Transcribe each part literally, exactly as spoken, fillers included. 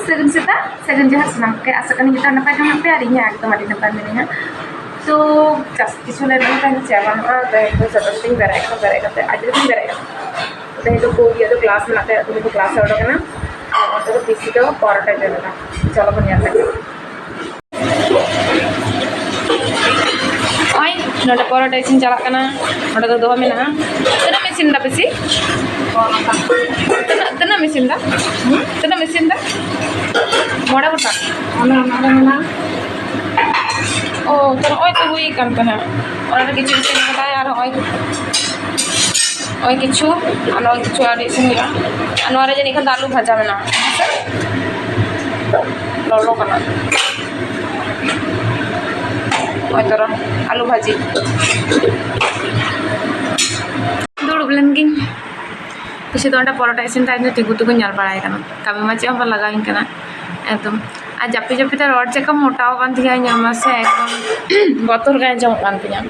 ᱥᱟᱹᱜᱩᱱ ᱥᱮᱛᱟᱜ, ᱥᱟᱹᱜᱩᱱ ᱡᱚᱦᱟᱨ ᱥᱟᱱᱟᱢ ᱠᱚᱜᱮ᱾ ᱟᱥᱟ ᱠᱟᱹᱱᱟᱹᱧ ᱡᱚᱛᱚ ᱱᱟᱯᱟᱭ ᱜᱮ ᱢᱮᱱᱟᱜ ᱯᱮᱭᱟ ᱟᱨ ᱤᱧ ᱦᱚᱸ ᱮᱠᱫᱚᱢ ᱟᱹᱰᱤ ᱱᱟᱯᱟᱭ ᱢᱤᱱᱟᱹᱧᱟ᱾ ᱛᱚ ᱡᱟᱹᱥᱛᱤ ᱠᱤᱪᱷᱩ ᱞᱟᱹᱭ ᱨᱮᱱᱟᱜ ᱪᱮᱫ ᱵᱟᱹᱱᱩᱜᱼᱟ᱾ ᱛᱮᱦᱮᱧ ᱫᱚ ᱥᱮᱛᱟᱜ ᱥᱮᱛᱟᱜ ᱤᱧ ᱵᱮᱨᱮᱫ ᱟᱠᱟᱱᱟ, ᱵᱮᱨᱮᱫ ᱠᱟᱛᱮ ᱟᱹᱰᱤ ᱨᱮᱜᱮᱧ ᱵᱮᱨᱮᱫ ᱟᱠᱟᱱᱟ᱾ ᱛᱮᱦᱮᱧ ᱫᱚ ᱠᱚ ᱤᱭᱟᱹ ᱫᱚ ᱠᱞᱟᱥ ᱢᱮᱱᱟᱜ ᱛᱟᱭᱟ, ᱩᱱᱤ ᱫᱚ ᱠᱞᱟᱥ ᱮ ᱚᱰᱚᱠ ᱮᱱᱟ᱾ ᱟᱨ ᱚᱱᱛᱮ ᱫᱚ ᱯᱤᱥᱤ ᱫᱚ ᱯᱚᱨᱚᱴᱟᱭ ᱡᱚᱢ ᱮᱫᱟ᱾ ᱪᱚᱞᱚ ᱵᱚᱱ ᱧᱮᱞ ᱞᱮᱜᱮ᱾ ᱱᱚᱜᱼᱚᱭ ᱱᱚᱰᱮ ᱯᱚᱨᱚᱴᱟ ᱤᱥᱤᱱ ᱪᱟᱞᱟᱜ ᱠᱟᱱᱟ᱾ ᱱᱚᱰᱮ ᱫᱚ ᱫᱚᱦᱚ ᱢᱮᱱᱟᱜᱼᱟ᱾ ᱛᱤᱱᱟᱹᱜ ᱮᱢ ᱤᱥᱤᱱ ᱮᱫᱟ ᱯᱤᱥᱤ? ᱛᱤᱱᱟᱹᱜ, ᱛᱤᱱᱟᱹᱜ ᱮᱢ ᱤᱥᱤᱱ ᱮᱫᱟ? ᱦᱩᱸ? ᱛᱤᱱᱟᱹᱜ ᱮᱢ ᱤᱥᱤᱱ ᱮᱫᱟ? ᱢᱚᱬᱮ ᱜᱚᱴᱟᱝ? ᱚᱱᱟ, ᱚᱱᱟ ᱨᱮ ᱢᱮᱱᱟᱜᱼᱟ᱾ ᱚ, ᱛᱚ ᱱᱚᱜᱼᱚᱭ ᱛᱚ ᱦᱩᱭ ᱟᱠᱟᱱ ᱛᱟᱦᱮᱸᱫ᱾ ᱚᱱᱟ ᱨᱮ ᱠᱤᱪᱷᱩ ᱤᱥᱤᱱ ᱠᱟᱫᱟᱭ ᱟᱨ ᱱᱚᱜᱼᱚᱭ, ᱱᱚᱜᱼᱚᱭ ᱠᱤᱪᱷᱩ, ᱟᱨ ᱱᱚᱜᱼᱚᱭ ᱠᱤᱪᱷᱩ ᱟᱹᱣᱨᱤ ᱤᱥᱤᱱ ᱦᱩᱭᱩᱜᱼᱟ᱾ ᱟᱨ ᱱᱚᱣᱟ ᱨᱮ ᱡᱟᱹᱱᱤᱡ ᱠᱷᱟᱱ ᱫᱚ ᱟᱹᱞᱩ ᱵᱷᱟᱡᱟ ᱢᱮᱱᱟᱜᱼᱟ, ᱦᱮᱸ ᱥᱮ? ᱞᱚᱞᱚ ᱠᱟᱱᱟ᱾ ᱱᱚᱜᱼᱚᱭ ᱛᱚᱨᱟ ᱟᱹᱞᱩ ᱵᱷᱟᱹᱡᱤ᱾ ᱫᱩᱲᱩᱵ ᱞᱮᱱ ᱜᱤᱧ᱾ ᱠᱤᱪᱷᱩ ᱫᱚ ᱚᱸᱰᱮ ᱯᱚᱨᱚᱴᱟ ᱤᱥᱤᱱ ᱛᱟᱭᱚᱢ ᱫᱚ ᱛᱤᱸᱜᱩ ᱛᱤᱸᱜᱩᱧ ᱧᱮᱞ ᱵᱟᱲᱟᱭ ᱠᱟᱱᱟ, ᱠᱟᱹᱢᱤ ᱢᱟ ᱪᱮᱫ ᱦᱚᱸ ᱵᱟᱝ ᱞᱟᱜᱟᱣᱤᱧ ᱠᱟᱱᱟ ᱮᱠᱫᱚᱢ᱾ ᱟᱨ ᱡᱟᱹᱯᱤᱫ ᱡᱟᱹᱯᱤᱫ ᱛᱮ ᱨᱚᱲ ᱪᱮᱫ ᱠᱟ ᱢᱚᱴᱟᱣ ᱟᱠᱟᱱ ᱛᱤᱧᱟᱹ ᱤᱧᱟᱹᱜ ᱢᱟᱥᱮ, ᱮᱠᱫᱚᱢ ᱵᱚᱛᱚᱨ ᱜᱮ ᱟᱸᱡᱚᱢᱚᱜ ᱠᱟᱱ ᱛᱤᱧᱟᱹ᱾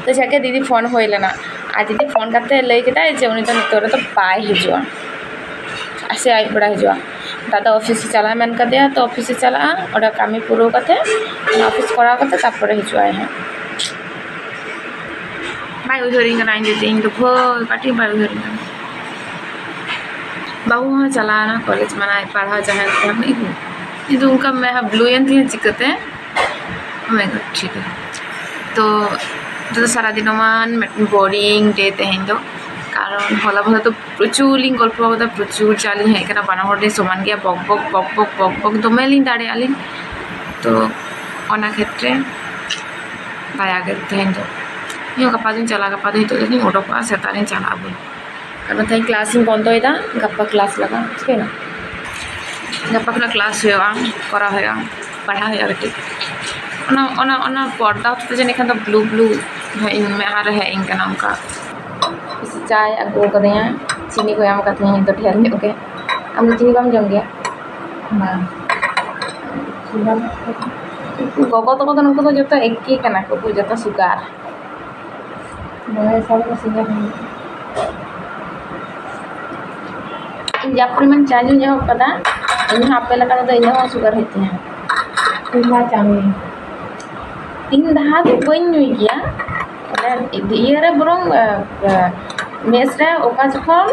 ᱛᱚ ᱡᱟᱜᱮ ᱫᱤᱫᱤ ᱯᱷᱳᱱ ᱦᱩᱭ ᱞᱮᱱᱟ, ᱟᱨ ᱫᱤᱫᱤ ᱯᱷᱳᱱ ᱠᱟᱛᱮ ᱞᱟᱹᱭ ᱠᱮᱫᱟᱭ ᱡᱮ ᱩᱱᱤ ᱫᱚ ᱱᱤᱛᱚᱜ ᱨᱮᱫᱚ ᱵᱟᱭ ᱦᱤᱡᱩᱜᱼᱟ, ᱥᱮ ᱟᱹᱭᱩᱵ ᱵᱮᱲᱟ ᱦᱤᱡᱩᱜᱼᱟ᱾ ᱫᱟᱫᱟ ᱚᱯᱷᱤᱥ ᱮ ᱪᱟᱞᱟᱜᱼᱟ ᱢᱮᱱ ᱠᱟᱫᱮᱭᱟ, ᱛᱚ ᱚᱯᱷᱤᱥ ᱮ ᱪᱟᱞᱟᱜᱼᱟ, ᱚᱸᱰᱮ ᱠᱟᱹᱢᱤ ᱯᱩᱨᱟᱹᱣ ᱠᱟᱛᱮ, ᱚᱱᱟ ᱚᱯᱷᱤᱥ ᱠᱚᱨᱟᱣ ᱠᱟᱛᱮ ᱛᱟᱨᱯᱚᱨᱮ ᱦᱤᱡᱩᱜᱼᱟᱭ ᱦᱟᱸᱜ᱾ ᱵᱟᱭ ᱩᱭᱦᱟᱹᱨᱤᱧ ᱠᱟᱱᱟ ᱤᱧ ᱫᱤᱫᱤ, ᱤᱧ ᱫᱚ ᱵᱷᱳᱨ ᱠᱟᱹᱴᱤᱡ ᱵᱟᱭ ᱩᱭᱦᱟᱹᱨᱤᱧ ᱠᱟᱱᱟ᱾ ᱵᱟᱹᱵᱩ ᱦᱚᱸ ᱪᱟᱞᱟᱣ ᱮᱱᱟ ᱠᱚᱞᱮᱡᱽ, ᱢᱟᱱᱮ ᱯᱟᱲᱦᱟᱣ ᱡᱟᱦᱟᱸ ᱛᱟᱦᱮᱸ ᱠᱟᱱᱟ, ᱤᱧ ᱫᱚ ᱚᱱᱠᱟ ᱢᱮᱫᱦᱟ ᱵᱞᱩᱭᱮᱱ ᱛᱤᱧᱟᱹ ᱪᱤᱠᱟᱹᱛᱮ? Oh my God, ᱴᱷᱤᱠ ᱜᱮᱭᱟ᱾ ᱛᱚ ᱱᱤᱛᱚᱜ ᱫᱚ ᱥᱟᱨᱟᱫᱤᱱ ᱢᱟ ᱢᱤᱫᱴᱮᱱ ᱵᱳᱨᱤᱝ ᱰᱮ ᱛᱮᱦᱮᱧ ᱫᱚ, ᱠᱟᱨᱚᱱ ᱦᱚᱞᱟ ᱢᱟᱦᱫᱮᱨ ᱫᱚ ᱯᱨᱚᱪᱩᱨ ᱞᱤᱧ ᱜᱚᱞᱯᱚ ᱠᱟᱫᱟ, ᱯᱨᱚᱪᱩᱨ ᱪᱟ ᱞᱤᱧ ᱦᱮᱡ ᱠᱟᱱᱟ, ᱵᱟᱱᱟ ᱦᱚᱲ ᱞᱤᱧ ᱥᱚᱢᱟᱱ ᱜᱮᱭᱟ, ᱵᱚᱠ ᱵᱚᱠ ᱵᱚᱠ ᱵᱚᱠ ᱵᱚᱠ ᱫᱚᱢᱮ ᱞᱤᱧ ᱫᱟᱲᱮᱭᱟᱜᱼᱟ ᱞᱤᱧ᱾ ᱛᱚ ᱚᱱᱟ ᱠᱷᱮᱛᱨᱮ ᱫᱟᱭᱟ ᱜᱮ ᱛᱮᱦᱮᱧ ᱫᱚ᱾ ᱤᱧ ᱦᱚᱸ ᱜᱟᱯᱟ ᱫᱚᱧ ᱪᱟᱞᱟᱜᱼᱟ, ᱜᱟᱯᱟ ᱫᱚ ᱱᱤᱛᱚᱜ ᱫᱚᱧ ᱚᱰᱚᱠᱚᱜᱼᱟ, ᱥᱮᱛᱟᱜ ᱨᱤᱧ ᱪᱟᱞᱟᱜᱼᱟ ᱵᱚᱞᱮ᱾ ᱟᱫᱚ ᱛᱮᱦᱮᱧ ᱠᱞᱟᱥ ᱤᱧ ᱵᱚᱱᱫᱚᱭᱮᱫᱟ, ᱜᱟᱯᱟ ᱠᱞᱟᱥ ᱞᱟᱜᱟᱜᱼᱟ, ᱴᱷᱤᱠ ᱜᱮᱭᱟ? ᱜᱟᱯᱟ ᱠᱷᱚᱱᱟᱜ ᱠᱞᱟᱥ ᱦᱩᱭᱩᱜᱼᱟ, ᱠᱚᱨᱟᱣ ᱦᱩᱭᱩᱜᱼᱟ, ᱯᱟᱲᱦᱟᱣ ᱦᱩᱭᱩᱜᱼᱟ ᱠᱟᱹᱴᱤᱡ᱾ ᱚᱱᱟ, ᱚᱱᱟ, ᱚᱱᱟ ᱯᱚᱨᱫᱟ ᱦᱚᱛᱮᱡ ᱛᱮ ᱡᱟᱹᱱᱤᱡ ᱠᱷᱟᱱ ᱫᱚ ᱵᱞᱩ ᱵᱞᱩ ᱦᱮᱡ ᱤᱧ ᱢᱮᱫᱦᱟ ᱨᱮ ᱦᱮᱡ ᱤᱧ ᱠᱟᱱᱟ ᱚᱱᱠᱟ᱾ ᱵᱮᱥᱤ ᱪᱟᱭ ᱟᱹᱜᱩ ᱠᱟᱫᱤᱧᱟ, ᱪᱤᱱᱤ ᱠᱚ ᱮᱢ ᱠᱟᱫᱤᱧᱟ ᱱᱤᱛᱚᱜ ᱰᱷᱮᱨ ᱧᱚᱜ ᱜᱮ᱾ ᱟᱢ ᱫᱚ ᱪᱤᱱᱤ ᱵᱟᱢ ᱡᱚᱢ ᱜᱮᱭᱟ? ᱵᱟᱝ᱾ ᱜᱚᱜᱚ ᱛᱟᱠᱚ ᱫᱚ ᱱᱩᱠᱩ ᱫᱚ ᱡᱚᱛᱚ ᱮᱠᱤ ᱠᱟᱱᱟ ᱠᱚ, ᱡᱚᱛᱚ ᱥᱩᱜᱟᱨ᱾ ᱫᱚᱢᱮ ᱥᱟᱞ ᱠᱚ ᱥᱤᱸᱜᱟᱹᱲ ᱦᱩᱭᱩᱜᱼᱟ᱾ ᱤᱧ ᱡᱟ ᱯᱚᱨᱤᱢᱟᱱ ᱪᱟ ᱧᱩᱧ ᱮᱦᱚᱵ ᱠᱟᱫᱟ, ᱤᱧ ᱦᱚᱸ ᱟᱯᱮ ᱞᱮᱠᱟ ᱛᱮᱫᱚ ᱤᱧᱟᱹᱜ ᱦᱚᱸ ᱥᱩᱜᱟᱨ ᱦᱮᱡ ᱛᱤᱧᱟᱹ᱾ ᱤᱧ ᱢᱟ ᱪᱟᱣᱢᱤᱱ᱾ ᱤᱧ ᱫᱟᱦᱟ ᱫᱚ ᱵᱟᱹᱧ ᱧᱩᱭ ᱜᱮᱭᱟ᱾ ᱚᱱᱮ ᱤᱭᱟᱹ ᱨᱮ ᱵᱚᱨᱚᱝ, ᱮ, ᱮ, ᱢᱮᱥ ᱨᱮ ᱚᱠᱟ ᱡᱚᱠᱷᱚᱱ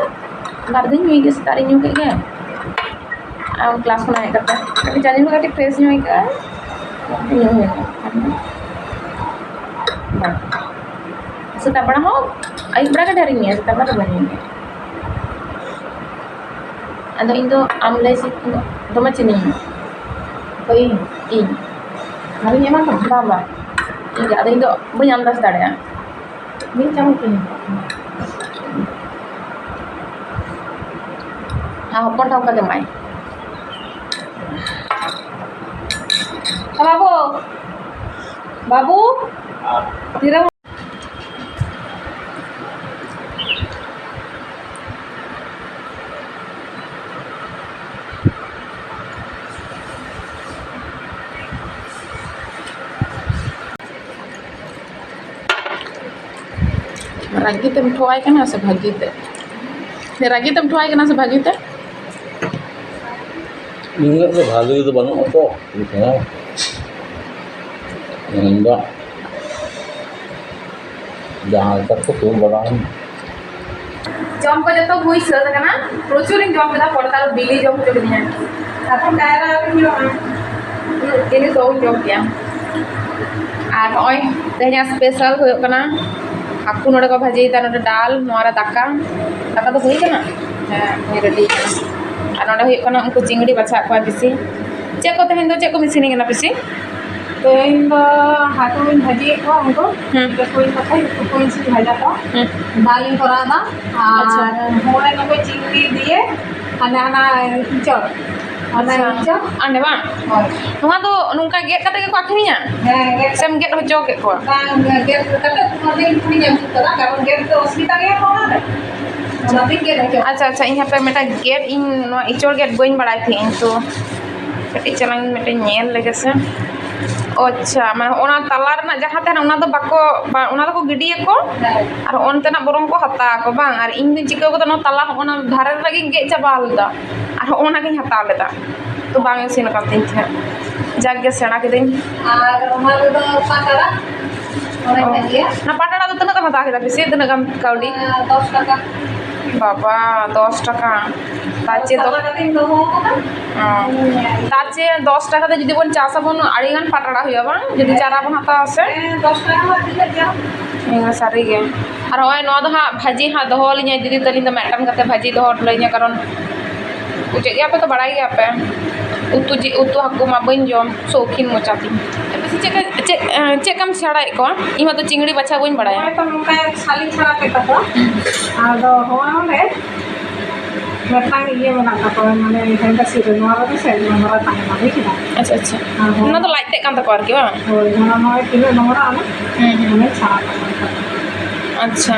ᱵᱟᱨ ᱫᱤᱱ ᱧᱩᱭ ᱜᱮ, ᱥᱮᱛᱟᱜ ᱨᱤᱧ ᱧᱩ ᱠᱮᱫ ᱜᱮ᱾ ᱟᱨ ᱠᱞᱟᱥ ᱠᱷᱚᱱᱟᱜ ᱦᱮᱡ ᱠᱟᱛᱮ ᱠᱟᱹᱴᱤᱡ ᱪᱟ ᱧᱩ ᱞᱮᱠᱷᱟᱱ ᱠᱟᱹᱴᱤᱡ ᱯᱷᱨᱮᱥ ᱧᱚᱜ ᱟᱹᱭᱠᱟᱹᱜᱼᱟ᱾ ᱧᱩ ᱦᱩᱭᱩᱜᱼᱟ᱾ ᱵᱟᱝ᱾ ᱥᱮᱛᱟᱜ ᱵᱮᱲᱟ ᱦᱚᱸ, ᱟᱹᱭᱩᱵ ᱵᱮᱲᱟ ᱜᱮ ᱰᱷᱮᱨᱤᱧ ᱧᱩᱭᱟ, ᱥᱮᱛᱟᱜ ᱵᱮᱲᱟ ᱫᱚ ᱵᱟᱹᱧ ᱧᱩᱭᱟ᱾ ᱟᱫᱚ ᱤᱧ ᱫᱚ ᱟᱢ ᱞᱟᱹᱭ ᱥᱮ ᱫᱚᱢᱮ ᱪᱤᱱᱤᱧ ᱧᱩᱭᱟ᱾ ᱚᱠᱚᱭ ᱤᱧ? ᱤᱧ᱾ ᱟᱨᱤᱧ ᱮᱢᱟ ᱠᱚᱣᱟ? ᱵᱟᱝ, ᱵᱟᱝ᱾ ᱤᱧ ᱜᱮ, ᱟᱫᱚ ᱤᱧ ᱫᱚ ᱵᱟᱹᱧ ᱟᱱᱫᱟᱡᱽ ᱫᱟᱲᱮᱭᱟᱜᱼᱟ᱾ ᱢᱤᱫ ᱪᱟᱢᱚᱪ ᱤᱧ ᱮᱢᱟ ᱠᱚᱣᱟ᱾ ᱟᱨ ᱦᱚᱯᱚᱱ ᱴᱷᱮᱱ ᱚᱱᱠᱟ ᱜᱮ ᱮᱢᱟᱭ᱾ ᱵᱟᱹᱵᱩ, ᱵᱟᱹᱵᱩ, ᱛᱤᱨᱮᱢ ᱨᱟᱹᱜᱤ ᱛᱮᱢ ᱴᱷᱚᱣᱟᱭ ᱠᱟᱱᱟ ᱥᱮ ᱵᱷᱟᱹᱜᱤ ᱛᱮ? ᱨᱟᱹᱜᱤ ᱛᱮᱢ ᱴᱷᱚᱣᱟᱭ ᱠᱟᱱᱟ ᱥᱮ ᱵᱷᱟᱹᱜᱤ ᱛᱮ? ᱤᱧᱟᱹᱜ ᱫᱚ ᱵᱷᱟᱹᱜᱤ ᱫᱚ ᱵᱟᱹᱱᱩᱜᱼᱟ ᱛᱚ, ᱦᱮᱸ᱾ ᱤᱧ ᱫᱚ ᱡᱟᱦᱟᱸ ᱞᱮᱠᱟ ᱛᱮᱠᱚ ᱥᱩᱨ ᱵᱟᱲᱟᱭᱮᱱ᱾ ᱡᱚᱢ ᱠᱚ ᱡᱚᱛᱚ ᱦᱩᱭ ᱥᱟᱹᱛ ᱟᱠᱟᱱᱟ᱾ ᱯᱨᱚᱪᱩᱨᱤᱧ ᱡᱚᱢ ᱠᱮᱫᱟ, ᱯᱚᱨᱮ ᱛᱮ ᱟᱨᱚ ᱵᱤᱞᱤ ᱡᱚᱢ ᱦᱚᱪᱚ ᱠᱤᱫᱤᱧᱟ᱾ ᱛᱟᱨᱯᱚᱨ ᱠᱟᱭᱨᱟ ᱟᱹᱜᱩ ᱦᱩᱭᱩᱜᱼᱟ᱾ ᱩᱱᱟᱹᱜ ᱡᱤᱱᱤᱥ ᱵᱟᱵᱚᱱ ᱡᱚᱢ ᱠᱮᱭᱟ᱾ ᱟᱨ ᱱᱚᱜᱼᱚᱭ ᱛᱮᱦᱮᱧᱟᱜ ᱥᱯᱮᱥᱟᱞ ᱦᱩᱭᱩᱜ ᱠᱟᱱᱟ ᱦᱟᱹᱠᱩ ᱱᱚᱰᱮ ᱠᱚ ᱵᱷᱟᱹᱡᱤᱭᱮᱫᱟ, ᱱᱚᱰᱮ ᱰᱟᱞ, ᱱᱚᱣᱟ ᱨᱮ ᱫᱟᱠᱟ᱾ ᱫᱟᱠᱟ ᱫᱚ ᱦᱩᱭ ᱠᱟᱱᱟ? ᱦᱮᱸ, ᱦᱩᱭ ᱨᱮᱰᱤ ᱠᱟᱱᱟ᱾ ᱟᱨ ᱱᱚᱰᱮ ᱦᱩᱭᱩᱜ ᱠᱟᱱᱟ ᱩᱱᱠᱩ ᱪᱤᱝᱲᱤ ᱵᱟᱪᱷᱟᱣ ᱠᱚᱣᱟ ᱯᱤᱥᱤ᱾ ᱪᱮᱫ ᱠᱚ ᱛᱮᱦᱮᱧ ᱫᱚ, ᱪᱮᱫ ᱠᱚᱢ ᱤᱥᱤᱱ ᱠᱟᱱᱟ ᱯᱤᱥᱤ? ᱛᱮᱦᱮᱧ ᱫᱚ ᱦᱟᱹᱠᱩᱧ ᱵᱷᱟᱹᱡᱤᱭᱮᱫ ᱠᱚᱣᱟ, ᱩᱱᱠᱩ ᱦᱩᱸ᱾ ᱯᱤᱴᱷᱟᱹ ᱠᱚᱧ ᱠᱟᱛᱮ ᱩᱛᱩ ᱠᱚᱧ ᱤᱥᱤᱱ ᱵᱷᱟᱡᱟ ᱠᱚ᱾ ᱦᱩᱸ᱾ ᱫᱟᱞ ᱤᱧ ᱠᱚᱨᱟᱣ ᱮᱫᱟ᱾ ᱟᱪᱪᱷᱟ᱾ ᱟᱨ ᱦᱚᱸᱜᱼᱚᱭ ᱱᱚᱜᱼᱚᱭ ᱪᱤᱝᱲᱤ ᱫᱤᱭᱮ ᱦᱟᱱᱮ ᱦᱟᱱᱟ ᱤᱪᱚᱲ, ᱦᱟᱱᱟ ᱟᱪᱪᱷᱟ᱾ ᱤᱪᱚᱲ᱾ ᱟᱸᱰᱮ ᱵᱟᱝ? ᱦᱳᱭ᱾ ᱱᱚᱣᱟ ᱫᱚ ᱱᱚᱝᱠᱟ ᱜᱮᱫ ᱠᱟᱛᱮ ᱜᱮᱠᱚ ᱟᱹᱠᱷᱨᱤᱧᱟ? ᱦᱮᱸ, ᱜᱮᱫ ᱥᱮᱢ ᱜᱮᱫ ᱦᱚᱪᱚ ᱠᱮᱫ ᱠᱚᱣᱟ? ᱵᱟᱝ, ᱜᱮᱫ ᱠᱟᱛᱮ ᱱᱚᱰᱮ ᱤᱧ ᱠᱩᱲᱤᱧ ᱟᱹᱜᱩ ᱠᱟᱫᱟ, ᱠᱟᱨᱚᱱ ᱜᱮᱫ ᱫᱚ ᱚᱥᱩᱵᱤᱫᱟ ᱜᱮᱭᱟ ᱛᱚ ᱚᱱᱟᱨᱮ᱾ ᱚᱱᱟᱛᱤᱧ ᱜᱮᱫ ᱦᱚᱪᱚ᱾ ᱟᱪᱪᱷᱟ, ᱟᱪᱪᱷᱟ, ᱤᱧ ᱦᱟᱯᱮ ᱢᱤᱫᱴᱟᱝ ᱜᱮᱫ, ᱤᱧ ᱱᱚᱣᱟ ᱤᱪᱚᱲ ᱜᱮᱫ ᱵᱟᱹᱧ ᱵᱟᱲᱟᱭ ᱛᱟᱦᱮᱸᱫ, ᱤᱧ ᱛᱚ ᱠᱟᱹᱴᱤᱡ ᱪᱟᱞᱟᱝ ᱢᱤᱫᱴᱟᱝ ᱧᱮᱞ ᱞᱮᱜᱮ ᱥᱮ᱾ ᱚ ᱟᱪᱪᱷᱟ, ᱢᱟᱱᱮ ᱚᱱᱟ ᱛᱟᱞᱟ ᱨᱮᱱᱟᱜ ᱡᱟᱦᱟᱸ ᱛᱟᱦᱮᱱᱟ, ᱚᱱᱟ ᱫᱚ ᱵᱟᱠᱚ, ᱵᱟ-, ᱚᱱᱟ ᱫᱚᱠᱚ ᱜᱤᱰᱤᱭᱟᱠᱚ᱾ ᱦᱮᱸ᱾ ᱟᱨ ᱚᱱᱛᱮᱱᱟᱜ ᱵᱚᱨᱚᱝ ᱠᱚ ᱦᱟᱛᱟᱣ ᱟᱠᱚ, ᱵᱟᱝ? ᱟᱨ ᱤᱧ ᱫᱚᱧ ᱪᱤᱠᱟᱹᱣ ᱠᱟᱫᱟ, ᱱᱚᱣᱟ ᱛᱟᱞᱟ ᱦᱚᱸ ᱚᱱᱟ ᱫᱷᱟᱨᱮ ᱨᱮᱱᱟᱜ ᱜᱤᱧ ᱜᱮᱫ ᱪᱟᱵᱟ ᱞᱮᱫᱟ᱾ ᱟᱨ ᱦᱚᱸᱜᱼᱚ ᱚᱱᱟ ᱜᱤᱧ ᱦᱟᱛᱟᱣ ᱞᱮᱫᱟ, ᱛᱚ ᱵᱟᱝ ᱤᱥᱤᱱ ᱟᱠᱟᱱ ᱛᱤᱧ ᱛᱟᱦᱮᱸᱫ᱾ ᱡᱟᱠ ᱜᱮ, ᱥᱮᱬᱟ ᱠᱤᱫᱟᱹᱧ᱾ ᱟᱨ ᱚᱱᱟ ᱨᱮᱫᱚ ᱯᱟᱛᱲᱟ, ᱚᱱᱮ ᱚ᱾ ᱠᱟᱱ ᱜᱮᱭᱟ᱾ ᱚᱱᱟ ᱯᱟᱴᱲᱟ ᱫᱚ ᱛᱤᱱᱟᱹᱜ ᱮᱢ ᱦᱟᱛᱟᱣ ᱠᱮᱫᱟ ᱯᱤᱥᱤ? ᱛᱤᱱᱟᱹᱜ ᱜᱟᱱ ᱠᱟᱹᱣᱰᱤ? ᱟᱨ ᱫᱚᱥ ᱴᱟᱠᱟ᱾ ᱵᱟᱵᱟ, ᱫᱚᱥ ᱴᱟᱠᱟ᱾ ᱛᱟᱨ ᱪᱮᱫ ᱫᱚ ᱥᱟᱯᱷᱟ ᱠᱟᱛᱮᱧ ᱫᱚᱦᱚ ᱟᱠᱟᱫᱟ᱾ ᱚ᱾ ᱛᱟᱨ ᱪᱮᱫ ᱫᱚᱥ ᱴᱟᱠᱟ ᱛᱮ ᱡᱩᱫᱤ ᱵᱚᱱ ᱪᱟᱥ ᱟᱵᱚᱱ, ᱟᱹᱰᱤ ᱜᱟᱱ ᱯᱟᱴᱲᱟ ᱦᱩᱭᱩᱜᱼᱟ, ᱵᱟᱝ? ᱡᱩᱫᱤ ᱪᱟᱨᱟ ᱵᱚᱱ ᱦᱟᱛᱟᱣᱟ ᱥᱮ? ᱦᱮᱸ, ᱫᱚᱥ ᱴᱟᱠᱟ ᱦᱚᱸ ᱛᱤᱱᱟᱹᱜ ᱜᱟᱱ? ᱦᱮᱸ, ᱥᱟᱹᱨᱤ ᱜᱮ᱾ ᱟᱨ ᱱᱚᱜᱼᱚᱭ ᱱᱚᱣᱟ ᱫᱚ ᱦᱟᱸᱜ ᱵᱷᱟᱹᱡᱤ ᱦᱟᱸᱜ ᱫᱚᱦᱚ ᱟᱹᱞᱤᱧᱟ ᱫᱤᱫᱤ ᱛᱟᱹᱞᱤᱧ ᱫᱚ, ᱢᱤᱫᱴᱟᱝ ᱠᱟᱛᱮ ᱵᱷᱟᱹᱡᱤ ᱫᱚᱦᱚ ᱦᱚᱴᱚ ᱟᱹᱞᱤᱧᱟ, ᱠᱟᱨᱚᱱ ᱵᱩᱡᱮᱫ ᱜᱮᱭᱟ ᱯᱮ ᱛᱚ, ᱵᱟᱲᱟᱭ ᱜᱮᱭᱟ ᱯᱮ, ᱩᱛᱩ ᱡᱤ-, ᱩᱛᱩ ᱦᱟᱹᱠᱩ ᱢᱟ ᱵᱟᱹᱧ ᱡᱚᱢ, ᱥᱚᱣᱠᱷᱤᱱ ᱢᱚᱪᱟ ᱛᱤᱧ᱾ ᱟᱯᱮ ᱪᱮᱫ ᱞᱮᱠᱟ, ᱪᱮᱫ, ᱮᱸ, ᱪᱮᱫ ᱞᱮᱠᱟᱢ ᱥᱮᱬᱟᱭᱮᱫ ᱠᱚᱣᱟ? ᱤᱧ ᱢᱟᱛᱚ ᱪᱤᱝᱲᱤ ᱵᱟᱪᱷᱟ ᱵᱟᱹᱧ ᱵᱟᱲᱟᱭᱟ᱾ ᱱᱚᱜᱼᱚᱭ ᱛᱚ ᱱᱚᱝᱠᱟ ᱥᱟᱞᱤᱧ ᱥᱮᱬᱟ ᱠᱮᱫ ᱛᱟᱠᱚᱣᱟ᱾ ᱟᱫᱚ ᱦᱚᱸᱜᱼᱚᱭ ᱱᱚᱰᱮ ᱢᱤᱫᱴᱟᱝ ᱤᱭᱟᱹ ᱢᱮᱱᱟᱜ ᱛᱟᱠᱚᱣᱟ, ᱢᱟᱱᱮ ᱦᱮᱸᱫᱮ ᱥᱤᱨᱟᱹ, ᱱᱚᱣᱟ ᱨᱮᱫᱚ ᱥᱮ ᱱᱚᱝᱨᱟ ᱛᱟᱦᱮᱱᱟ, ᱵᱩᱡ ᱠᱮᱫᱟ? ᱟᱪᱪᱷᱟ, ᱟᱪᱪᱷᱟ᱾ ᱟᱨ ᱦᱚᱸ ᱚᱱᱟ ᱫᱚ ᱞᱟᱡ ᱛᱮᱫ ᱠᱟᱱ ᱛᱟᱠᱚᱣᱟ ᱟᱨᱠᱤ, ᱵᱟᱝ? ᱦᱳᱭ, ᱱᱚᱣᱟ ᱱᱚᱜᱼᱚᱭ ᱛᱤᱱᱟᱹᱜ ᱱᱚᱝᱨᱟ ᱚᱱᱟ ᱦᱩᱸ, ᱦᱩᱸ᱾ ᱚᱱᱟ ᱪᱷᱟᱲᱟ ᱛᱟᱦᱮᱱ ᱛᱟᱠᱚᱣᱟ᱾ ᱟᱪᱪᱷᱟ᱾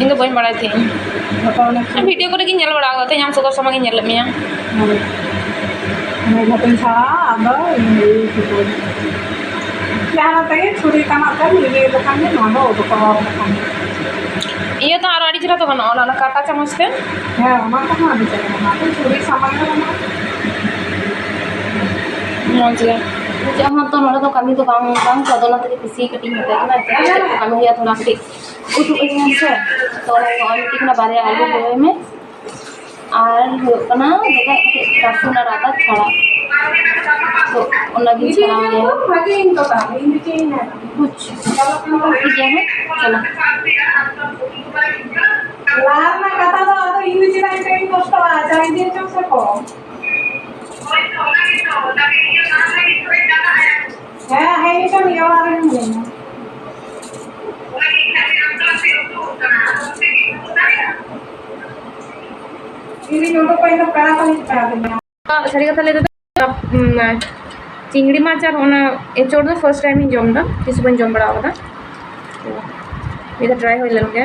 ᱤᱧ ᱫᱚ ᱵᱟᱹᱧ ᱵᱟᱲᱟᱭ ᱛᱟᱦᱮᱸᱜ᱾ ᱡᱚᱛᱚ ᱚᱱᱮ ᱵᱷᱤᱰᱤᱭᱳ ᱠᱚᱨᱮ ᱜᱤᱧ ᱧᱮᱞ ᱵᱟᱲᱟ ᱟᱠᱟᱫ ᱛᱟᱦᱮᱸᱜ, ᱟᱢ ᱥᱚᱫᱚᱨ ᱥᱟᱢᱟᱝ ᱤᱧ ᱧᱮᱞ ᱞᱮᱫ ᱢᱮᱭᱟ᱾ ᱦᱳᱭ᱾ ᱚᱱᱟ ᱡᱷᱚᱛᱚᱧ ᱪᱷᱟᱲᱟᱣᱟ, ᱟᱫᱚ ᱤᱧ ᱤᱭᱟᱹ ᱠᱚ᱾ ᱡᱟᱦᱟᱸ ᱛᱮᱜᱮ ᱪᱷᱩᱨᱤ ᱛᱟᱱᱟᱜ ᱛᱮᱢ ᱤᱭᱟᱹ ᱞᱮᱠᱷᱟᱱ ᱜᱮ ᱱᱚᱣᱟ ᱫᱚ ᱩᱰᱩᱠᱚᱜᱼᱟ ᱚᱱᱟ ᱠᱷᱚᱱ᱾ ᱤᱭᱟᱹ ᱛᱚ ᱟᱨᱚ ᱟᱹᱰᱤ ᱪᱮᱦᱨᱟ ᱛᱚ ᱜᱟᱱᱚᱜᱼᱟ, ᱚᱱᱟ, ᱚᱱᱟ ᱠᱟᱴᱟ ᱪᱟᱢᱚᱪ ᱛᱮ᱾ ᱦᱮᱸ, ᱚᱱᱟ ᱠᱚᱦᱚᱸ ᱟᱹᱰᱤ ᱪᱮᱦᱨᱟ ᱜᱟᱱᱚᱜᱼᱟ᱾ ᱟᱫᱚ ᱪᱷᱩᱨᱤ ᱥᱟᱢᱟᱝ ᱨᱮ ᱚᱱᱟ ᱢᱚᱡᱽ ᱜᱮ᱾ ᱪᱮᱫ ᱦᱚᱸ ᱛᱚ ᱱᱚᱰᱮ ᱫᱚ ᱠᱟᱹᱢᱤ ᱫᱚ ᱵᱟᱝ, ᱵᱟᱝ ᱛᱚ, ᱟᱫᱚ ᱚᱱᱟ ᱛᱮᱜᱮ ᱠᱩᱥᱤ ᱠᱟᱹᱴᱤᱡ ᱤᱧ ᱢᱮᱛᱟᱭ ᱠᱟᱱᱟ, ᱪᱮᱫ ᱠᱚ ᱠᱟᱹᱢᱤ ᱦᱩᱭᱩᱜᱼᱟ, ᱛᱷᱚᱲᱟ ᱠᱟᱹᱴᱤᱡ ᱩᱫᱩᱜ ᱟᱹᱧ ᱢᱮ ᱥᱮ᱾ ᱛᱚ ᱚᱱᱟ ᱜᱮ ᱱᱚᱜᱼᱚᱭ ᱢᱤᱫᱴᱤᱡ ᱠᱟᱱᱟ, ᱵᱟᱨᱭᱟ ᱟᱹᱞᱩ ᱨᱚᱦᱚᱭ ᱢᱮ᱾ ᱟᱨ ᱦᱩᱭᱩᱜ ᱠᱟᱱᱟ ᱡᱮᱴᱟ ᱨᱟᱹᱥᱩᱱ ᱟᱨ ᱟᱫᱟ ᱪᱷᱟᱲᱟ, ᱛᱚ ᱚᱱᱟᱜᱤᱧ ᱪᱷᱟᱲᱟᱣ ᱟᱭᱟ᱾ ᱵᱩᱡᱽ? ᱴᱷᱤᱠ ᱜᱮᱭᱟ, ᱦᱮᱸ, ᱪᱚᱞᱚ᱾ ᱞᱟᱦᱟ ᱨᱮᱱᱟᱜ ᱠᱟᱛᱷᱟ ᱫᱚ ᱟᱫᱚ ᱤᱧ ᱫᱚ ᱪᱮᱫᱟᱜ ᱤᱧ ᱠᱚᱥᱴᱚᱜᱼᱟ? ᱡᱟᱦᱟᱸᱭ ᱡᱮ ᱪᱚᱝ ᱥᱮ ᱠᱚ᱾ ᱦᱮᱸ, ᱦᱮᱡ ᱦᱚᱪᱚ ᱢᱮᱭᱟ, ᱚᱲᱟᱜ ᱨᱮ ᱢᱤᱱᱟᱹᱧᱟ᱾ ᱤᱧ ᱩᱰᱩᱠ ᱠᱟᱛᱮ ᱯᱮᱲᱟ ᱠᱚ ᱦᱮᱡ ᱠᱟᱣᱫᱤᱧᱟ᱾ ᱥᱟᱹᱨᱤ ᱠᱟᱛᱷᱟ ᱞᱟᱹᱭ ᱛᱮᱫᱚ, ᱩᱢ, ᱪᱤᱝᱲᱤ ᱢᱟᱪ ᱟᱨ ᱚᱱᱟ ᱮᱸᱪᱚᱲ ᱫᱚ first time ᱤᱧ ᱡᱚᱢ ᱮᱫᱟ, ᱛᱤᱥ ᱵᱟᱹᱧ ᱡᱚᱢ ᱵᱟᱲᱟ ᱟᱠᱟᱫᱟ᱾ ᱛᱚ, ᱢᱤᱫ ᱫᱷᱟᱣ try ᱦᱩᱭ ᱞᱮᱱ ᱜᱮ᱾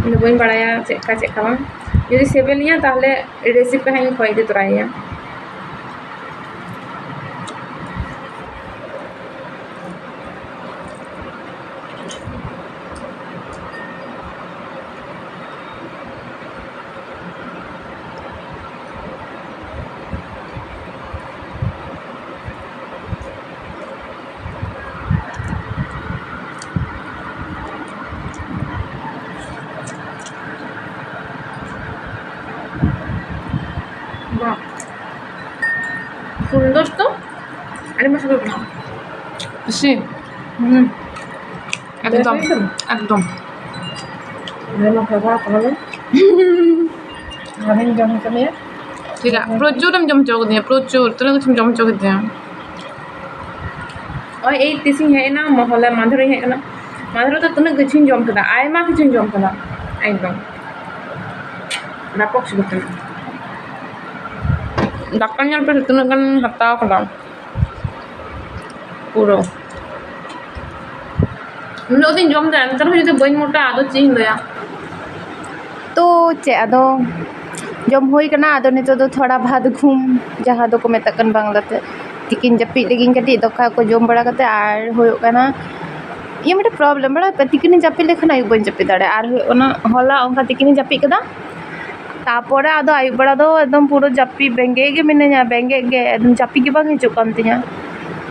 ᱤᱧ ᱫᱚ ᱵᱟᱹᱧ ᱵᱟᱲᱟᱭᱟ ᱪᱮᱫ ᱞᱮᱠᱟ ᱪᱮᱫ ᱞᱮᱠᱟ ᱵᱟᱝ᱾ ᱡᱩᱫᱤ ᱥᱤᱵᱤᱞᱤᱧᱟ, ᱛᱟᱦᱚᱞᱮ recipe ᱦᱟᱸᱜ ᱤᱧ ᱠᱷᱚᱡ ᱤᱫᱤ ᱛᱚᱨᱟᱭᱮᱭᱟ᱾ ᱥᱩᱱᱫᱚᱨ ᱛᱚ ᱟᱹᱰᱤ ᱢᱚᱡᱽ ᱠᱚ ᱵᱮᱱᱟᱣᱟ᱾ ᱠᱩᱥᱤ? ᱦᱩᱸ᱾ ᱮᱠᱫᱚᱢ, ᱵᱮᱥ ᱮᱠᱫᱚᱢ᱾ ᱟᱹᱰᱤ ᱢᱚᱡᱽ ᱠᱚ ᱵᱮᱱᱟᱣᱟ ᱛᱟᱦᱚᱞᱮ᱾ ᱟᱨᱦᱚᱸᱧ ᱡᱚᱢ ᱦᱚᱪᱚ ᱢᱮᱭᱟ᱾ ᱴᱷᱤᱠ ᱜᱮᱭᱟ, ᱯᱨᱚᱪᱩᱨᱮᱢ ᱡᱚᱢ ᱦᱚᱪᱚ ᱠᱟᱫᱤᱧᱟ, ᱯᱨᱚᱪᱩᱨ᱾ ᱛᱤᱱᱟᱹᱜ ᱠᱤᱪᱷᱩᱢ ᱡᱚᱢ ᱦᱚᱪᱚ ᱠᱤᱫᱤᱧᱟ᱾ ᱳᱭ ᱮᱭ ᱛᱤᱥᱤᱧ ᱦᱮᱡ ᱮᱱᱟ, ᱢᱚᱦᱚᱞᱮ ᱢᱟᱫᱷᱩᱨᱤᱧ ᱦᱮᱡ ᱮᱱᱟ᱾ ᱢᱟᱫᱷᱩᱨᱤ ᱫᱚ ᱛᱤᱱᱟᱹᱜ ᱠᱤᱪᱷᱩᱧ ᱡᱚᱢ ᱠᱮᱫᱟ, ᱟᱭᱢᱟ ᱠᱤᱪᱷᱩᱧ ᱡᱚᱢ ᱠᱮᱫᱟ᱾ ᱮᱠᱫᱚᱢ᱾ ᱵᱟᱠᱚ ᱥᱤᱵᱤᱞ ᱠᱟᱱᱟ᱾ ᱫᱟᱠᱟ ᱧᱮᱞ ᱯᱮ ᱛᱤᱱᱟᱹᱜ ᱜᱟᱱ ᱦᱟᱛᱟᱣ ᱠᱟᱫᱟ᱾ ᱯᱩᱨᱟᱹ᱾ ᱩᱱᱟᱹᱜ ᱫᱤᱱ ᱡᱚᱢ ᱫᱟ, ᱮᱱᱛᱮ ᱨᱮᱦᱚᱸ ᱡᱩᱫᱤ ᱵᱟᱹᱧ ᱢᱚᱴᱟᱜᱼᱟ, ᱟᱫᱚ ᱪᱮᱫ ᱤᱧ ᱞᱟᱹᱭᱟ? ᱛᱚ ᱪᱮᱫ ᱟᱫᱚ, ᱡᱚᱢ ᱦᱩᱭ ᱠᱟᱱᱟ, ᱟᱫᱚ ᱱᱤᱛᱚᱜ ᱫᱚ ᱛᱷᱚᱲᱟ ᱵᱷᱟᱛ ᱜᱷᱩᱢ, ᱡᱟᱦᱟᱸ ᱫᱚᱠᱚ ᱢᱮᱛᱟᱜ ᱠᱟᱱ ᱵᱟᱝᱞᱟᱛᱮ, ᱛᱤᱠᱤᱱ ᱡᱟᱹᱯᱤᱫ ᱞᱟᱹᱜᱤᱫ ᱠᱟᱹᱴᱤᱡ ᱫᱟᱠᱟ ᱠᱚ ᱡᱚᱢ ᱵᱟᱲᱟ ᱠᱟᱛᱮ, ᱟᱨ ᱦᱩᱭᱩᱜ ᱠᱟᱱᱟ ᱤᱧᱟᱹᱜ ᱢᱤᱫᱴᱮᱱ problem, ᱵᱟᱲᱟᱭ ᱯᱮ, ᱛᱤᱠᱤᱱᱤᱧ ᱡᱟᱹᱯᱤᱫ ᱞᱮᱠᱷᱟᱱ ᱟᱹᱭᱩᱵ ᱵᱟᱹᱧ ᱡᱟᱹᱯᱤᱫ ᱫᱟᱲᱮᱭᱟᱜᱼᱟ᱾ ᱟᱨ ᱦᱩᱭᱩᱜ ᱠᱟᱱᱟ ᱦᱚᱞᱟ ᱚᱱᱠᱟ ᱛᱤᱠᱤᱱᱤᱧ ᱡᱟᱹᱯᱤᱫ ᱠᱮᱫᱟ, ᱛᱟᱯᱚᱨᱮ ᱟᱫᱚ ᱟᱹᱭᱩᱵ ᱵᱮᱲᱟ ᱫᱚ ᱮᱠᱫᱚᱢ ᱯᱩᱨᱟᱹ ᱡᱟᱹᱯᱤᱫ ᱵᱮᱸᱜᱮᱫ ᱜᱮ ᱢᱤᱱᱟᱹᱧᱟ, ᱵᱮᱸᱜᱮᱫ ᱜᱮ, ᱮᱠᱫᱚᱢ ᱡᱟᱹᱯᱤᱫ ᱜᱮ ᱵᱟᱝ ᱦᱤᱡᱩᱜ ᱠᱟᱱ ᱛᱤᱧᱟᱹ᱾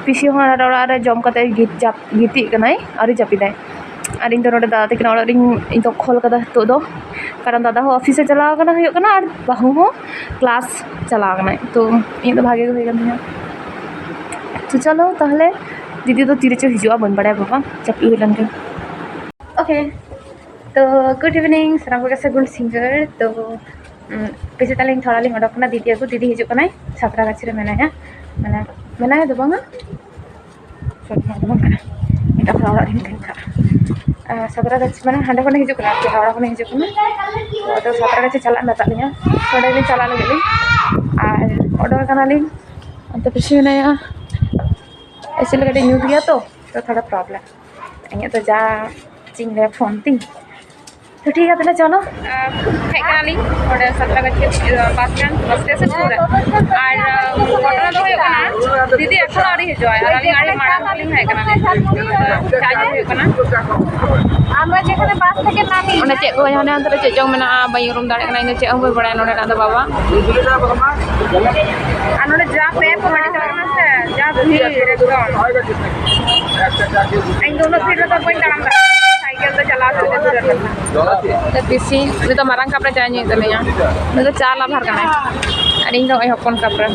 ᱯᱤᱥᱤ ᱦᱚᱸ ᱦᱟᱱᱟ ᱚᱲᱟᱜ ᱨᱮ ᱡᱚᱢ ᱠᱟᱛᱮ ᱜᱤ-, ᱡᱟᱯ-, ᱜᱤᱛᱤᱡ ᱠᱟᱱᱟᱭ, ᱟᱹᱣᱨᱤ ᱡᱟᱹᱯᱤᱫᱟᱭ᱾ ᱟᱨ ᱤᱧ ᱫᱚ ᱱᱚᱰᱮ ᱫᱟᱫᱟ ᱛᱟᱹᱠᱤᱱ ᱚᱲᱟᱜ ᱨᱤᱧ, ᱤᱧ ᱫᱚ ᱠᱷᱚᱞ ᱠᱟᱫᱟ ᱱᱤᱛᱚᱜ ᱫᱚ, ᱠᱟᱨᱚᱱ ᱫᱟᱫᱟ ᱦᱚᱸ ᱚᱯᱷᱤᱥᱮ ᱪᱟᱞᱟᱣ ᱠᱟᱱᱟ, ᱦᱩᱭᱩᱜ ᱠᱟᱱᱟ, ᱟᱨ ᱵᱟᱹᱦᱩ ᱦᱚᱸ ᱠᱞᱟᱥ ᱪᱟᱞᱟᱣ ᱠᱟᱱᱟᱭ᱾ ᱛᱚ ᱤᱧᱟᱹᱜ ᱫᱚ ᱵᱷᱟᱜᱮ ᱜᱮ ᱦᱩᱭ ᱠᱟᱱ ᱛᱤᱧᱟᱹ᱾ ᱛᱚ ᱪᱚᱞᱚ ᱛᱟᱦᱚᱞᱮ, ᱫᱤᱫᱤ ᱫᱚ ᱛᱤᱨᱮᱪᱚ ᱦᱤᱡᱩᱜᱼᱟ, ᱵᱟᱹᱧ ᱵᱟᱲᱟᱭᱟ ᱵᱟᱵᱟ, ᱡᱟᱹᱯᱤᱫ ᱦᱩᱭ ᱞᱮᱱ ᱜᱮ᱾ ᱳᱠᱮ, ᱛᱚ good evening, ᱥᱟᱱᱟᱢ ᱠᱚᱜᱮ ᱥᱟᱹᱜᱩᱱ ᱥᱤᱸᱜᱟᱹᱲ᱾ ᱛᱚ ᱩᱸ, ᱯᱤᱪᱷᱮ ᱛᱟᱞᱤᱧ ᱛᱷᱚᱲᱟ ᱞᱤᱧ ᱚᱰᱚᱠ ᱠᱟᱱᱟ, ᱫᱤᱫᱤ ᱟᱹᱜᱩ, ᱫᱤᱫᱤ ᱦᱤᱡᱩᱜ ᱠᱟᱱᱟᱭ, ᱥᱟᱛᱨᱟᱜᱟᱪᱷᱤ ᱨᱮ ᱢᱮᱱᱟᱭᱟ, ᱢᱟᱱᱮ ᱢᱮᱱᱟᱭᱟ ᱫᱚ ᱵᱟᱝᱟ, ᱥᱚᱨᱤ, ᱱᱚᱣᱟ ᱫᱚ ᱵᱟᱝ ᱠᱟᱱᱟ, ᱮᱴᱟᱜ ᱦᱚᱲ ᱚᱲᱟᱜ ᱨᱮ ᱢᱮᱱᱟᱭᱟ᱾ ᱟᱨ ᱥᱟᱛᱨᱟᱜᱟᱪᱷᱤ ᱢᱟᱱᱮ ᱦᱟᱸᱰᱮ ᱠᱷᱚᱱᱮ ᱦᱤᱡᱩᱜ ᱠᱟᱱᱟ, ᱟᱨᱠᱤ ᱦᱟᱣᱲᱟ ᱠᱷᱚᱱᱮ ᱦᱤᱡᱩᱜ ᱠᱟᱱᱟ᱾ ᱛᱚ ᱟᱫᱚ ᱥᱟᱛᱨᱟᱜᱟᱪᱷᱤ ᱪᱟᱞᱟᱜ ᱢᱮᱛᱟᱜ ᱞᱤᱧᱟ, ᱚᱸᱰᱮ ᱞᱤᱧ ᱪᱟᱞᱟᱜ ᱞᱟᱹᱜᱤᱫ ᱞᱤᱧ, ᱟᱨ ᱚᱰᱚᱠ ᱠᱟᱱᱟᱞᱤᱧ, ᱚᱱᱛᱮ ᱯᱤᱪᱷᱮ ᱢᱮᱱᱟᱭᱟ, ᱮᱠᱪᱩᱭᱮᱞᱤ ᱠᱟᱹᱴᱤᱡ ᱧᱩᱛ ᱜᱮᱭᱟ ᱛᱚ, ᱛᱚ ᱛᱷᱚᱲᱟ problem᱾ ᱤᱧᱟᱹᱜ ᱫᱚ ᱡᱟ ᱪᱮᱫ ᱤᱧ ᱞᱟᱹᱭᱟ, ᱯᱷᱳᱱ ᱛᱤᱧ᱾ ᱛᱚ ᱴᱷᱤᱠ ᱜᱮᱭᱟ, ᱛᱟᱦᱞᱮ ᱪᱚᱞᱚ᱾ ᱟᱨ ᱦᱮᱡ ᱠᱟᱱᱟᱞᱤᱧ ᱱᱚᱰᱮ ᱥᱟᱛᱨᱟᱜᱟᱪᱷᱤ ᱵᱟᱥ ᱥᱴᱮᱱᱰ, ᱵᱟᱥ ᱥᱴᱮᱥᱚᱱ ᱥᱩᱨ ᱨᱮ᱾ ᱟᱨ ᱜᱷᱚᱴᱚᱱᱟ ᱫᱚ ᱦᱩᱭᱩᱜ ᱠᱟᱱᱟ, ᱫᱤᱫᱤ ᱮᱠᱷᱚᱱᱳ ᱟᱹᱣᱨᱤ ᱦᱤᱡᱩᱜᱼᱟ, ᱟᱨ ᱟᱹᱞᱤᱧ ᱟᱹᱰᱤ ᱢᱟᱲᱟᱝ ᱠᱷᱚᱱ ᱞᱤᱧ ᱦᱮᱡ ᱠᱟᱱᱟ᱾ ᱪᱟ ᱧᱩ ᱦᱩᱭᱩᱜ ᱠᱟᱱᱟ᱾ আমরা যেখানে বাস থেকে নামি। ᱚᱸᱰᱮ ᱪᱮᱫ ᱠᱚ, ᱦᱟᱱᱮ ᱦᱟᱱᱛᱮ ᱨᱮ ᱪᱮᱫ ᱪᱚᱝ ᱢᱮᱱᱟᱜᱼᱟ, ᱵᱟᱹᱧ ᱩᱨᱩᱢ ᱫᱟᱲᱮᱭᱟᱜ ᱠᱟᱱᱟ, ᱤᱧ ᱫᱚ ᱪᱮᱫ ᱦᱚᱸ ᱵᱟᱹᱧ ᱵᱟᱲᱟᱭᱟ ᱱᱚᱰᱮᱱᱟᱜ ᱫᱚ ᱵᱟᱵᱟ᱾ ᱟᱨ ᱱᱚᱰᱮ ᱡᱟ ᱯᱮ ᱠᱚ ᱜᱟᱹᱰᱤ ᱪᱟᱞᱟᱜ ᱠᱟᱱᱟ ᱥᱮ, ᱡᱟ ᱵᱷᱤᱲ ᱮᱠᱫᱚᱢ᱾ ᱤᱧ ᱫᱚ ᱩᱱᱟᱹᱜ ᱵᱷᱤᱲ ᱨᱮᱫᱚ ᱵᱟᱹᱧ ᱛᱟᱲᱟᱢ ᱫᱟᱲᱮᱭᱟᱜᱼᱟ, ᱥᱟᱭᱠᱮᱞ ᱛᱮ ᱪᱟᱞᱟᱣ ᱠᱟᱛᱮ ᱫᱩᱨ ᱨᱮ᱾ ᱛᱚ ᱯᱤᱥᱤ, ᱩᱱᱤ ᱫᱚ ᱢᱟᱨᱟᱝ ᱠᱟᱯ ᱨᱮ ᱪᱟᱭ ᱧᱩᱭᱮᱫ ᱛᱟᱞᱤᱧᱟ, ᱩᱱᱤ ᱫᱚ ᱪᱟ ᱞᱟᱵᱷᱟᱨ ᱠᱟᱱᱟᱭ᱾ ᱟᱨ ᱤᱧ ᱫᱚ ᱱᱚᱜᱼᱚᱭ ᱦᱚᱯᱚᱱ ᱠᱟᱯᱨᱟ᱾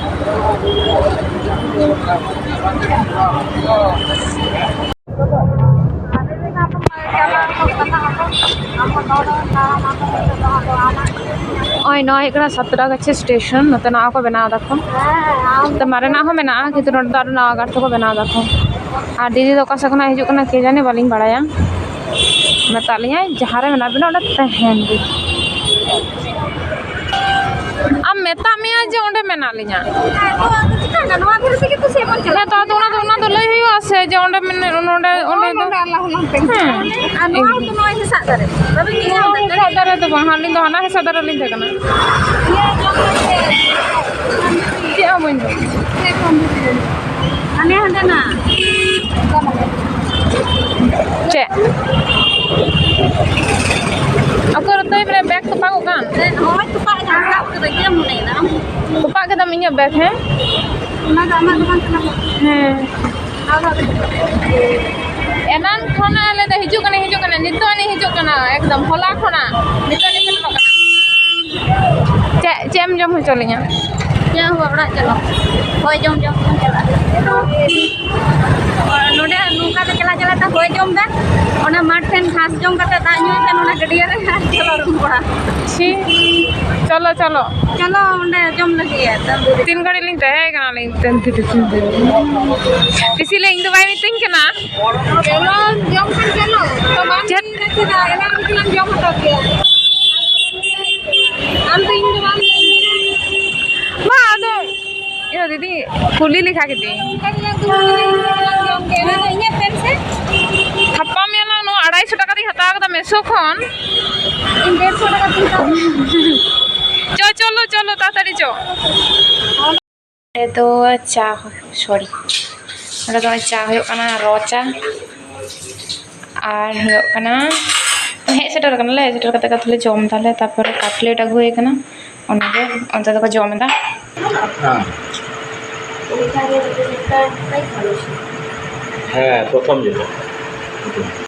ᱱᱚᱜᱼᱚᱭ ᱱᱚᱣᱟ ᱦᱩᱭᱩᱜ ᱠᱟᱱᱟ ᱥᱟᱛᱨᱟᱜᱟᱪᱷᱤ ᱥᱴᱮᱥᱚᱱ᱾ ᱱᱚᱛᱮ ᱱᱟᱣᱟ ᱠᱚ ᱵᱮᱱᱟᱣ ᱫᱟᱠᱚ᱾ ᱱᱚᱛᱮ ᱢᱟᱨᱮᱱᱟᱜ ᱦᱚᱸ ᱢᱮᱱᱟᱜᱼᱟ, ᱠᱤᱱᱛᱩ ᱱᱚᱰᱮ ᱫᱚ ᱟᱨᱚ ᱱᱟᱣᱟ ᱜᱟᱨ ᱛᱮᱠᱚ ᱵᱮᱱᱟᱣ ᱫᱟᱠᱚ᱾ ᱟᱨ ᱫᱤᱫᱤ ᱫᱚ ᱚᱠᱟ ᱥᱮᱫ ᱠᱷᱚᱱᱟᱜ ᱦᱤᱡᱩᱜ ᱠᱟᱱᱟ ᱠᱮ ᱡᱟᱱᱮ, ᱵᱟᱹᱞᱤᱧ ᱵᱟᱲᱟᱭᱟ᱾ ᱢᱮᱛᱟᱜ ᱞᱤᱧᱟᱭ, "ᱡᱟᱦᱟᱸ ᱨᱮ ᱢᱮᱱᱟᱜ ᱵᱤᱱᱟ ᱚᱸᱰᱮ ᱛᱟᱦᱮᱱ ᱵᱤᱱ᱾" ᱟᱢ ᱢᱮᱛᱟᱜ ᱢᱮᱭᱟ ᱡᱮ ᱚᱸᱰᱮ ᱢᱮᱱᱟᱜ ᱞᱤᱧᱟ᱾ ᱦᱮᱸ, ᱛᱚ ᱟᱫᱚ ᱪᱤᱠᱟᱹᱭᱮᱱᱟ? ᱱᱚᱣᱟ ᱫᱷᱟᱨᱮ ᱛᱮᱜᱮ ᱛᱚ ᱥᱮ ᱵᱚᱱ ᱪᱟᱞᱟᱜ ᱦᱮᱸ, ᱛᱚ ᱟᱫᱚ ᱚᱱᱟ ᱫᱚ, ᱚᱱᱟ ᱫᱚ ᱞᱟᱹᱭ ᱦᱩᱭᱩᱜᱼᱟ ᱥᱮ ᱡᱮ ᱚᱸᱰᱮ ᱢᱮᱱ-, ᱱᱚᱸᱰᱮ, ᱚᱸᱰᱮ ᱫᱚ ᱱᱚᱰᱮ ᱟᱞᱟᱝ ᱦᱚᱸᱞᱟᱝ ᱛᱮᱜᱮ᱾ ᱦᱮᱸ᱾ ᱟᱨ ᱱᱚᱣᱟ ᱦᱚᱸᱛᱚ ᱱᱚᱜᱼᱚᱭ ᱦᱮᱸᱥᱟᱜ ᱫᱟᱨᱮ᱾ ᱵᱟᱵᱤᱱ ᱧᱮᱞ ᱧᱟᱢ ᱱᱚᱣᱟ ᱮᱫᱟ? ᱦᱮᱸᱥᱟᱜ ᱫᱟᱨᱮ ᱫᱚ ᱵᱟᱝ, ᱟᱹᱞᱤᱧ ᱫᱚ ᱦᱟᱱᱟ ᱦᱮᱸᱥᱟᱜ ᱫᱟᱨᱮ ᱞᱤᱧ ᱛᱟᱦᱮᱸ ᱠᱟᱱᱟ᱾ ᱤᱭᱟᱹ ᱡᱚᱢ ᱠᱟᱛᱮ᱾ ᱪᱮᱫ ᱦᱚᱸ ᱵᱟᱹᱧ ᱡᱚᱢ᱾ ᱦᱟᱱᱮ ᱦᱟᱸᱰᱮ ᱱᱟ᱾ ᱪᱮᱫ? ᱚᱠᱚᱭ ᱨᱮ ᱛᱟᱹᱭ ᱵᱮᱨᱮ ᱵᱮᱜᱽ ᱛᱚᱯᱟᱜᱚᱜ ᱠᱟᱱ? ᱦᱮᱸ, ᱦᱳᱭ, ᱛᱚᱯᱟᱜ ᱠᱟᱱᱟ, ᱥᱟᱵ ᱠᱟᱹᱫᱟᱹᱧ, ᱪᱮᱫ ᱮᱢ ᱢᱚᱱᱮᱭᱮᱫᱟ ᱟᱢ? ᱛᱚᱯᱟᱜ ᱠᱮᱫᱟᱢ ᱤᱧᱟᱹᱜ ᱵᱮᱜᱽ, ᱦᱮᱸ? ᱚᱱᱟ ᱫᱚ ᱟᱢᱟᱜ ᱫᱚ ᱵᱟᱝ ᱠᱟᱱᱟ᱾ ᱦᱮᱸ᱾ ᱟᱢᱟᱜ ᱫᱚ᱾ ᱮᱱᱟᱱ ᱠᱷᱚᱱᱟᱜ ᱞᱟᱹᱭᱫᱟ, "ᱦᱤᱡᱩᱜ ᱠᱟᱱᱟ, ᱦᱤᱡᱩᱜ ᱠᱟᱱᱟ", ᱱᱤᱛᱚᱜ ᱟᱹᱱᱤᱡ ᱦᱤᱡᱩᱜ ᱠᱟᱱᱟ, ᱮᱠᱫᱚᱢ ᱦᱚᱞᱟ ᱠᱷᱚᱱᱟᱜ ᱱᱤᱛᱚᱜ ᱟᱹᱱᱤᱡ ᱥᱮᱴᱮᱨᱚᱜ ᱠᱟᱱᱟ᱾ ᱪᱮᱫ, ᱪᱮᱫ ᱮᱢ ᱡᱚᱢ ᱦᱚᱪᱚ ᱞᱤᱧᱟ? ᱪᱮᱫ ᱦᱚᱸ ᱵᱟᱝ, ᱚᱲᱟᱜ ᱪᱟᱞᱟᱜ᱾ ᱦᱚᱭ ᱡᱚᱢ ᱡᱚᱢ ᱵᱚᱱ ᱪᱟᱞᱟᱜᱼᱟ᱾ ᱱᱚᱰᱮ ᱱᱚᱝᱠᱟ ᱛᱮ ᱪᱟᱞᱟᱜ ᱪᱟᱞᱟᱜ ᱛᱮ ᱦᱚᱭ ᱡᱚᱢ ᱵᱮᱱ, ᱚᱱᱟ ᱢᱟᱴᱷ ᱴᱷᱮᱱ ᱜᱷᱟᱥ ᱡᱚᱢ ᱠᱟᱛᱮ ᱫᱟᱜ ᱧᱩᱭ ᱵᱮᱱ, ᱚᱱᱟ ᱜᱟᱹᱰᱭᱟᱹ ᱨᱮ ᱟᱨ ᱪᱟᱞᱟᱣ ᱨᱩᱣᱟᱹᱲ ᱚᱲᱟᱜ᱾ ᱪᱷᱤ, ᱪᱚᱞᱚ, ᱪᱚᱞᱚ᱾ ᱪᱚᱞᱚ, ᱚᱸᱰᱮ ᱡᱚᱢ ᱞᱟᱹᱜᱤᱫ ᱮᱠᱫᱚᱢ᱾ ᱛᱤᱱ ᱜᱷᱟᱹᱲᱤᱡ ᱞᱤᱧ ᱛᱟᱦᱮᱸ ᱠᱟᱱᱟ ᱞᱤᱧ ᱛᱤᱥ ᱞᱮ ᱤᱧ ᱫᱚ ᱵᱟᱭ ᱢᱤᱛᱟᱹᱧ ᱠᱟᱱᱟ᱾ ᱪᱚᱞᱚ, ᱡᱚᱢ ᱠᱷᱟᱱ ᱪᱚᱞᱚ᱾ ᱛᱚ ᱵᱟᱝ ᱪᱮᱫ? ᱪᱮᱫᱟᱜ? ᱮᱱᱟᱝ ᱨᱮᱜᱮ ᱞᱟᱝ ᱡᱚᱢ ᱦᱟᱛᱟᱣ ᱠᱮᱭᱟ᱾ ᱟᱢ ᱫᱚ ᱤᱧ ᱫᱚ ᱵᱟᱢ ᱞᱟᱹᱭ ᱠᱟᱫᱤᱧᱟ᱾ ᱵᱟᱝ, ᱟᱫᱚ ᱤᱧ ᱫᱚ ᱫᱤᱫᱤ ᱠᱩᱞᱤ ᱞᱮᱠᱷᱟ ᱠᱮᱫᱤᱧ᱾ ᱚᱱᱠᱟ ᱜᱮ ᱞᱟᱝ ᱫᱩᱲᱩᱵ ᱠᱟᱱᱟ, ᱤᱧ ᱫᱚ ᱵᱟᱝ ᱡᱚᱢ ᱠᱮᱫ᱾ ᱚᱱᱟ ᱫᱚ ᱤᱧᱟᱹᱜ ᱯᱮᱱ ᱥᱮ? ᱦᱟᱯᱟ ᱢᱮᱞᱟ ᱱᱚᱣᱟ ᱟᱲᱟᱭᱥᱚ ᱴᱟᱠᱟ ᱛᱤᱧ ᱦᱟᱛᱟᱣ ᱠᱟᱫᱟ ᱢᱮᱥᱳ ᱠᱷᱚᱱ᱾ ᱤᱧ ᱰᱮᱲᱥᱚ ᱴᱟᱠᱟ ᱛᱤᱧ ᱦᱟᱛᱟᱣ ᱠᱮᱫᱟ᱾ ᱪᱚ, ᱪᱚᱞᱚ, ᱪᱚᱞᱚ, ᱛᱟᱲᱟᱛᱟᱲᱤ ᱪᱚ᱾ ᱱᱚᱰᱮ ᱫᱚ ᱪᱟ, ᱥᱚᱨᱤ, ᱱᱚᱰᱮ ᱫᱚ ᱪᱟ ᱦᱩᱭᱩᱜ ᱠᱟᱱᱟ, ᱨᱚ ᱪᱟ᱾ ᱟᱨ ᱦᱩᱭᱩᱜ ᱠᱟᱱᱟ, ᱦᱮᱡ ᱥᱮᱴᱮᱨ ᱠᱟᱱᱟᱞᱮ, ᱦᱮᱡ ᱥᱮᱴᱮᱨ ᱠᱟᱛᱮ ᱠᱟᱛᱷᱟ ᱞᱮ ᱡᱚᱢ ᱫᱟᱞᱮ, ᱛᱟᱨᱯᱚᱨᱮ ᱠᱟᱴᱞᱮᱴ ᱟᱹᱜᱩ ᱦᱩᱭ ᱠᱟᱱᱟ, ᱚᱱᱟᱜᱮ ᱚᱱᱛᱮ ᱫᱚᱠᱚ ᱡᱚᱢ ᱮᱫᱟ᱾ ᱦᱮᱸ᱾ ᱦᱮᱸ, ᱯᱨᱚᱛᱷᱚᱢ ᱡᱮᱴᱟ᱾